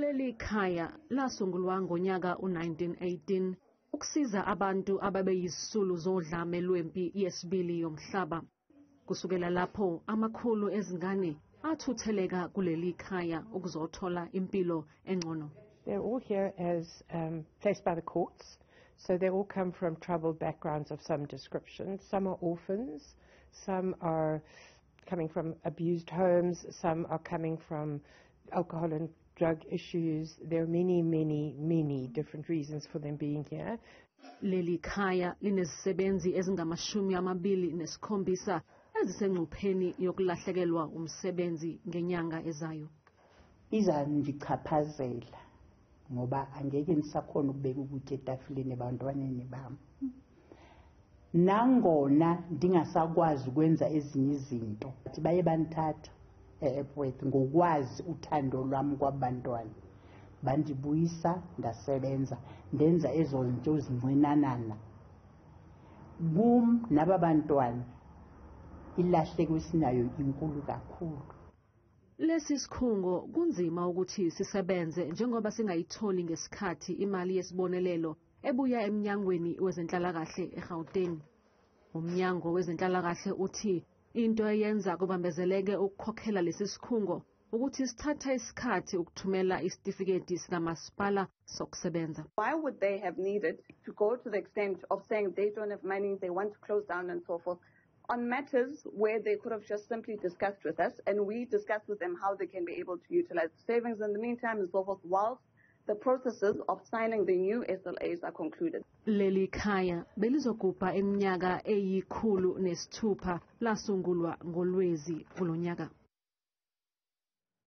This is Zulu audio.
Leli khaya lasungulwa ngonyaka u-1918 ukusiza abantu ababeyizisulu zodlame lwempi yesibili yomhlaba. Kusukela lapho amakhulu ezingane athutheleka kuleli khaya ukuzothola impilo engcono. They're all here as placed by the courts, so they all come from troubled backgrounds of some description. Some are orphans, some are coming from abused homes, some are coming from alcohol and drug issues. There are many, many, many different reasons for them being here. Leli khaya linezisebenzi ezingama-27 ezisengcupheni yokulahlekelwa umsebenzi ngenyanga ezayo. Izandichaphazela ngoba angeke nisakhona ukubeka ukutya etafileni ebantwaneni bam. Nangona ndingasakwazi ukwenza ezinye izinto, baye bandithatha e-Epworth ngokwazi uthando lwam kwabantwana. Bandibuyisa ndasebenza, ndenza ezo zinto zincinanana. Kum naba bantwana ilahleko esinayo inkulu kakhulu. Lesi sikhungo kunzima ukuthi sisebenze njengoba singayitholi ngesikhathi imali yesibonelelo ebuya emnyangweni wezenhlalakahle eGauteng. Umnyango wezenhlalakahle uthi into eyenza kubambezeleke ukukhokhela lesi sikhungo ukuthi sithatha isikhathi ukuthumela isitifiketi sikamasipala sokusebenza. Why would they have needed to go to the extent of saying they don't have money, they want to close down and so forth, on matters where they could have just simply discussed with us, and we discussed with them how they can be able to utilize the savings in the meantime and so forth, whilst the processes of signing the new SLAs are concluded. Leli khaya belizogubha iminyaka eyi-106 lasungulwa ngoLwezi kulonyaka.